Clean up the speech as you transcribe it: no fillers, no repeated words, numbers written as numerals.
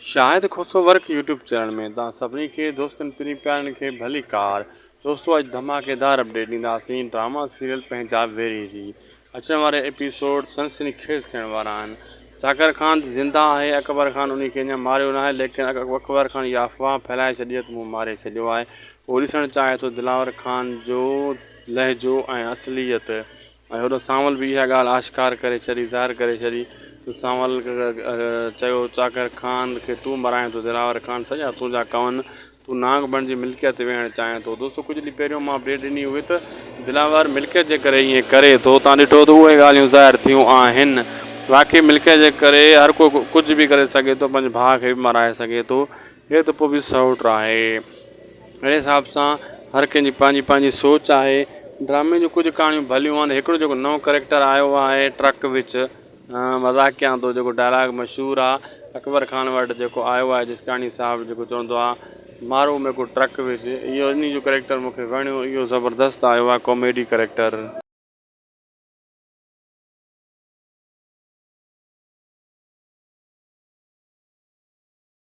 Shahid Khoso work YouTube channel ۾ توهان سڀني کي دوستن پرين پيارن کي ڀليڪار دوستو اڄ ڌماڪيدار اپڊيٽ ڏينداسين ڊراما سيريل پنهنجا ويري جي اچڻ واري ايپيسوڊ سنسني خيز ٿيڻ وارا آهن چاڪر خان زنده آهي اڪبر خان انهي کي اڃا ماريو ناهي ليڪن اڪبر خان اها افواهه ڦهلائي ڇڏي ته مون ماري ڇڏيو آهي هو ڏسڻ چاهي ٿو دلاور خان جو لهجو ۽ اصليت ۽ هوڏانهن سانول به اها ڳالهه آشڪار ڪري ڇڏي، ظاهر ڪري ڇڏي، ته سانول چيو، چاڪر خان کي تون مرائين ٿو، دلاور خان سڄا تنهنجا ڪون، تون نانگ بڻجي ملڪيت تي ويهڻ چاهين ٿو. دوستو ڪجهه ڏينهن پهريون مان اپڊيٽ ڏني هئي ته دلاور ملڪيت جي ڪري ائين ڪري ٿو، تان ڏٺو ته اهي ڳالهيون ظاهر ٿيون آهن. واقعي ملڪيت جي ڪري هر ڪو ڪجهه به ڪري سگهي ٿو، پنهنجي ڀاء کي به مرائي سگهي ٿو. هي ته پوء به سئوٽ آهي. اهڙي حساب سان هر ڪنهن جي پنهنجي پنهنجي سوچ آهي. ڊرامي جون ڪجهه ڪهاڻيون ڀليون آهن. هڪڙو جيڪو نئون ڪريڪٽر آيو آهي ٽرڪ وچ مذاقيان ٿو جيڪو ڊائلاگ مشهور آهي اڪبر خان وٽ جيڪو آيو آهي جسڪاڻي صاحب جيڪو چوندو آهي مارو ميڪو ٽرڪ وچ اهو انهي جو ڪريڪٽر مونکي وڻيو اهو زبردست آيو آهي ڪاميڊي ڪريڪٽر.